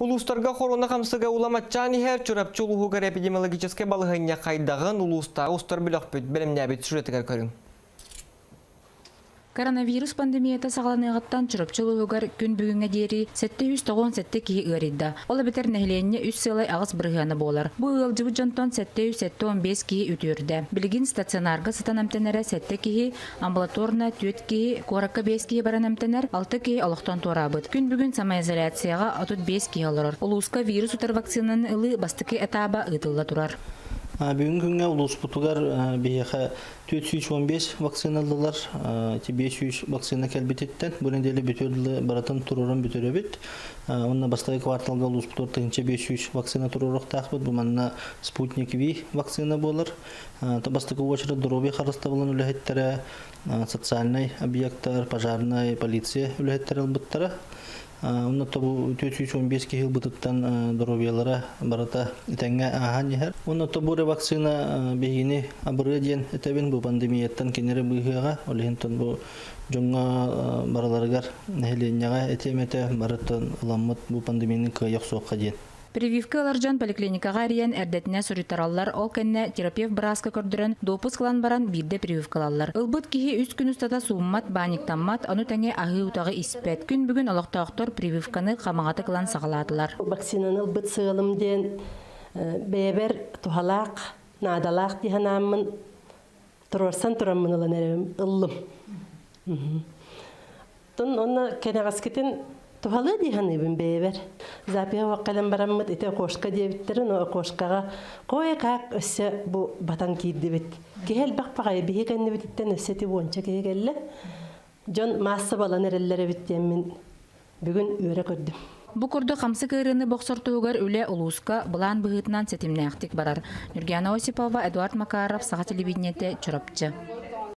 Улуустарга хоруна хамсыга улам аччаан иһэр. Чурапчы улууһугар эпидемиологическай балаһыанньа хайдаҕын улуустааҕы устар бөлөхпүт бэлэмнээбит сюжетыгар көрүҥ. Коронавирус пандемията саҕаланыаҕыттан Чурапчы улууһугар күн бүгүҥҥэ диэри 797 киһи ыарыйда. Ол эбэтэр нэһилиэнньэ 3,8 бырыһыана буолар. Бу ыалдьыбыт дьонтон 775 киһи үтүөрдэ. Билигин стационарга сытан эмтэнэрэ 7 киһи, амбулаторно 4 киһи, куоракка 5 киһи баран эмтэнэр, 6 киһи олохтон туораабыт. Күн бүгүн самоизоляцияҕа 35 киһи олорор. Улууска вирус утары вакцинаны ылыы бастакы этаба ыытылла турар. Бүгүн күҥҥэ улууспутугар биһиэхэ 415 вакцина ыллылар. Ити 500 вакцина кэлбититтэн бу нэдиэлэ бүтүөр дылы барытын туруоран бүтөрөбүт. Онно бастакы кварталга улууспутугар 1500 вакцина туруоруохтаахпыт. Бу манна Спутник V вакцина буолар. Бастакы уочарат доруобуйа харыстабылын үлэһиттэрэ, социальнай объектар, пожарнай, полиция үлэһиттэрэ ылбыттара. Онно тобу 415 киһи ылбытыттан доруобуйалара барыта этэҥҥэ ааһан иһэр. Онно тобу вакцина биһигини абырыа диэн этэбин, бу пандемияттан кинилэри быыһыаҕа. Ол иһин бу дьоҥҥо барыларыгар нэһилиэнньэҕэ этиэм этэ, барытын ыламмыт бу пандемияны кыайа охсуохха диэн. Прививка ылар дьон поликлиникаҕа эрийэн эрдэтинэ суруйтараллар, ол кэннэ терапевт бырааска көрдөрөн, допуск ылан баран биирдэ прививкалаллар. Ылбыт киһи үс күн устата сууммат, баанньыктаммат, ону тэҥэ аһыы утаҕы испэт. Күн бүгүн олохтоохтор прививканы хамаҕатык ылан саҕалаатылар. Вакцинаны ылбыт сыалым диэн бэйэбэр туһалаах, наадалаах дии санааммын туруорсан тураммын ылан эрэбим ыллым. Тон онно кэнэҕэскитин туһалыы дии саныыбын бэйэбэр. Запиһа кэлэн бараммыт ити окошко диэбиттэрин, окошкаҕа кое-как өссө бу батан киирдибит. Киһи элбэх баҕайы, биһи кэннибититтэн өссө ити уонча киһи кэллэ. Дьон маасса балан эрэллэр эбит диэммин бүгүн үөрэ көрдүм. Бу курдук хамсык ыарыыны бохсор туһугар үлэ улууска былаан быһыытынан ситимнээхтик барар. Нюргиана Осипова, Эдуард Макаров, Саха телевидениете, Чурапчы.